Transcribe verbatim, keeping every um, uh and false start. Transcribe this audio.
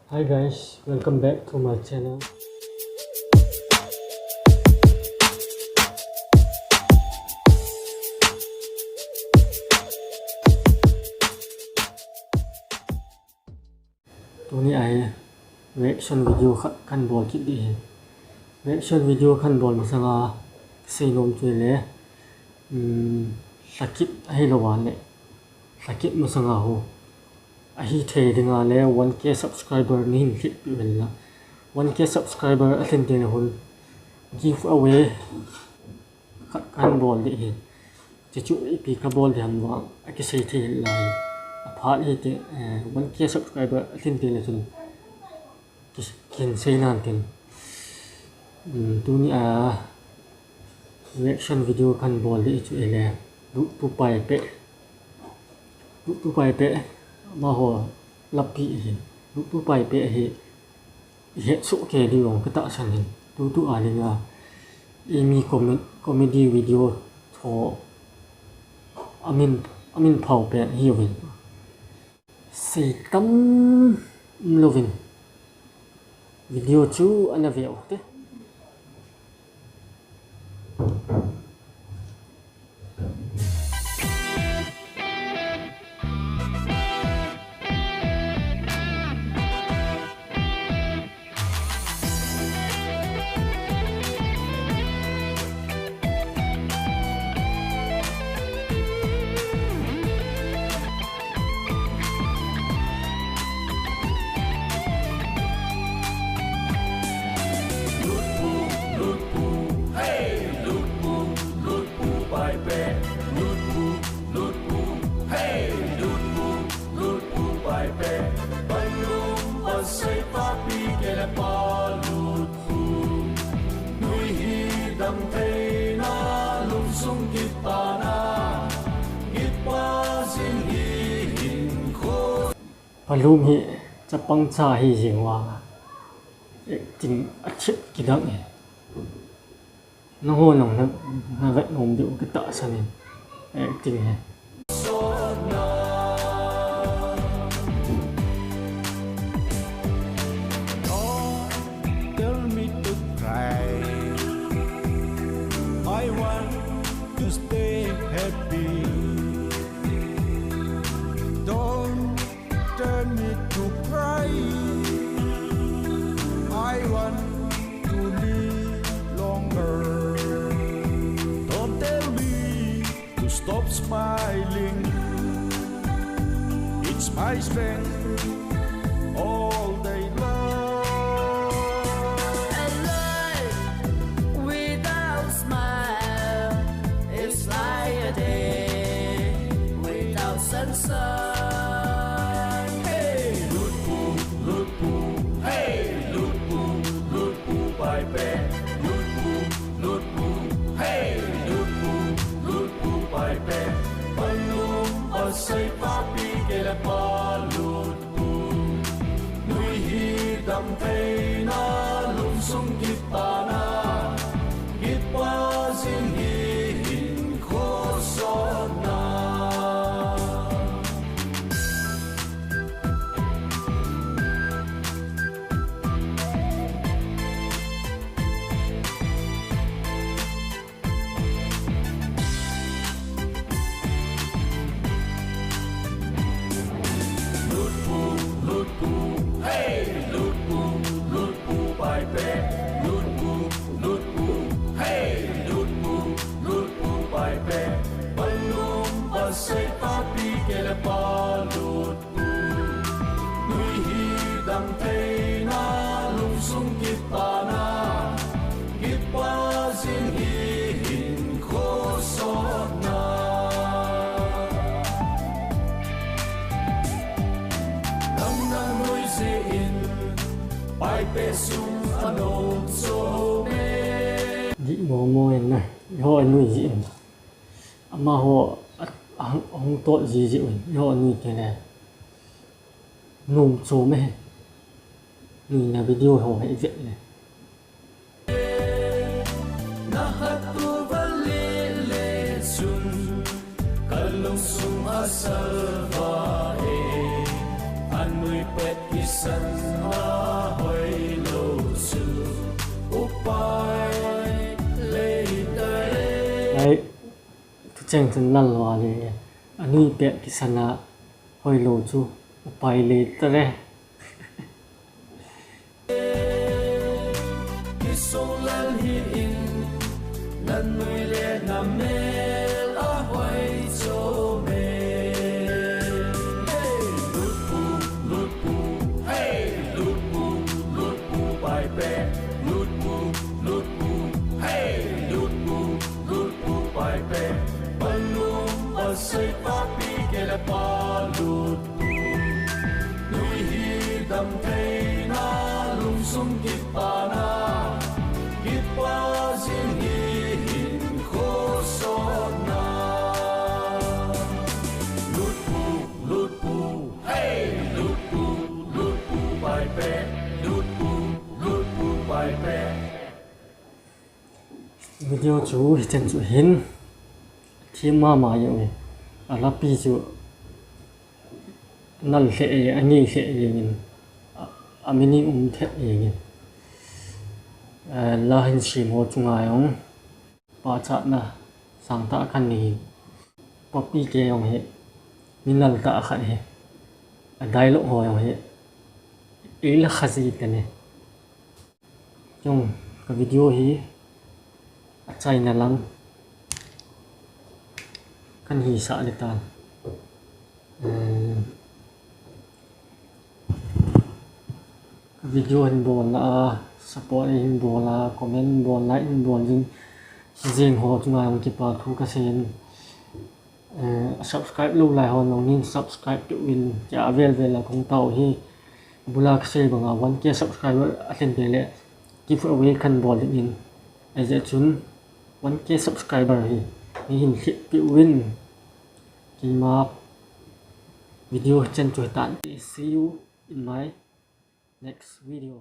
Hi guys, welcome back to my channel. Tuni a hi reaction video khat kahin bol kit ding ahi. Reaction video kahin bol masanga seinom chu ahile, um, lhakit ahilou a le lhakit masanga ho ahithei dinga le one K subscriber nahin lhit peh uvin lang. One K subscriber alhin teng le hin giveaway khat kahin bol ding ahi. Chuchu ipi kabol ding ham vang akisei thei hih lai. Aphat hite, eh, one K subscriber alhin teng le chun ki-, kahin sei nan tin. Um, tuni a reaction video kahin bol ding chu ahile, Lutpu Paipeh. Lutpu Paipeh, amaho lapi ahi. Lutpu Paipeh hi ihet soh kei diu jong katahsan in. Tutu a dinga eimi com-, comedy video tho amin, amin phao pen ahiuvin. Sei tam umlouvin video chu ana ve u hite. Lutpu, Lutpu, hey, Lutpu, Lutpu Paipeh, Lutpu, Lutpu, hey, Lutpu, Lutpu Paipeh, palum pasei papi kei le Pa Lutpu, nui hi damtheina, lungsung kipana, kipa jing hi hinkho. Palum hi chapang cha ahi jeng uva, acting achet kidang e. Nangho jong na, na vet nom diu katahsan in, acting hi. Don't tell me to cry. I want to stay happy. Don't tell me to cry. I want to live longer. Don't tell me to stop smiling. It's my strength all day long. A life without smile is like a day without sunshine. Hey, Lutpu, Lutpu, hey, Lutpu, Lutpu Paipeh, Lutpu, Lutpu, hey, Lutpu, Lutpu Paipeh, palum pasei papi kei le Pa Lutpu, nui hi damtheina, lungsung kipana, kipa jing hi hinkho sotna. Lutpu, Lutpu, hey, Lutpu, Lutpu Paipeh, Lutpu, Lutpu, hey, Lutpu, Lutpu Paipeh, palum pasei papi kei le Pa Lutpu, nui hi damtheina, lungsung kipana, kipa jing hi hinkho sotna. Damna nuijih in, Paipeh sung anom chom e. Dih momo in na, eiho anuijih in. Amaho a, a, ahung tot jiji uvin, eiho anui teng le nom chom e. Nuina video ho hi ivet le. Na hat uva lele chun, ka lungsung asalva e, anui pet Sana hoilou chu upai lei tare. Ai, tu cheng chun lal lou le. Anui pet kisana hoilou chu upai lei tare. Kisong lal hi in, na nui le na mel a hoi chome. Hey, lutpu, lutpu, hey, lutpu, lutpu, pai pe, lutpu, lutpu, hey, lutpu, lutpu, pai pe, palum, pasai, papi, kele, palut. Nui hi dam theina, lungsung kipana, kipa jing hi hinkho sotna. Lutpu, lutpu, hey, lutpu, lutpu, pai pe, lutpu, lutpu, pai pe. Video chu hichan chu hin, thim mama jeng e. Alapi chu nal lheh e, angei lheh jeng in, a, a meaning um lheh jeng in. Eh, la hin sim ho chunga jong pachatna sangtah khat nei hin. Papi ke jong hi mi nal tah khat hi. A dialogue ho jong hi ei la kha ji teni. Chung ka video hi achaina lang kan hisah le tan. Umm, ka video hin bol na a, support hin bol a, comment hin bol, like hin bol jing, jing ho chunga jong kipa thu kasei in. Eh, subscribe lou lai hon jong nin subscribe peh uvin, tia avel vel a kong tao hi. Bula kasei banga one K subscriber alhin peh le giveaway kan bol ding in. Ajeh chun one K subscriber hi nei hin lheh peh uvin. Keima video hichan chu hitan te. See you in my next video.